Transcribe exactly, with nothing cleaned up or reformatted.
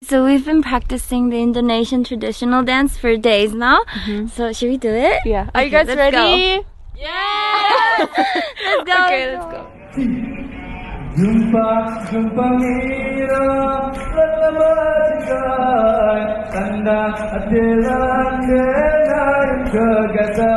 So we've been practicing the Indonesian traditional dance for days now. So should we do it? Yeah. Are you Okay, guys let's go. Ready? Let's go. Okay, let's go. Jumpa, jumpa ngira, lama-lama jumpa, tanda hati lande lain kegasa.